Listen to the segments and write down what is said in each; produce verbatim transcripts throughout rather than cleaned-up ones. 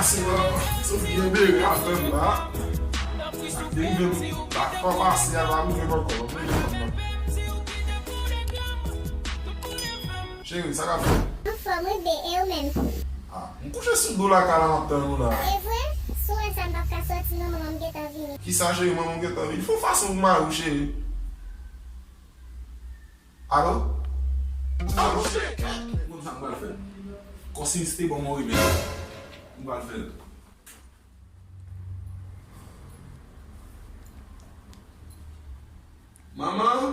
Sofi gen bere avè m la. Li rive m la, pa pase a, pa rive m ankò. Cheri, sa k ap fèt? Anfòm, wi, bebe, e ou menm? Ah, m kouche sou do lakay la, m ap tann ou la. E vre? Si w wè sa, m p ap ka sòti non, manman m gentan vini. Kisa, cheri, manman m gentan vini? Fè yon fason pou mari w, cheri. Alo? Alo? Ou konn sa m pral fè? Kòm si m te ban m yon remèd. M pral fè l. Manman?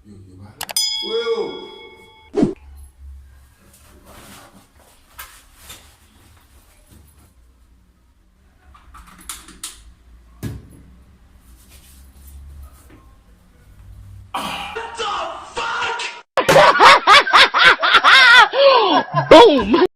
Yo, yo pa la. Freo! Boom!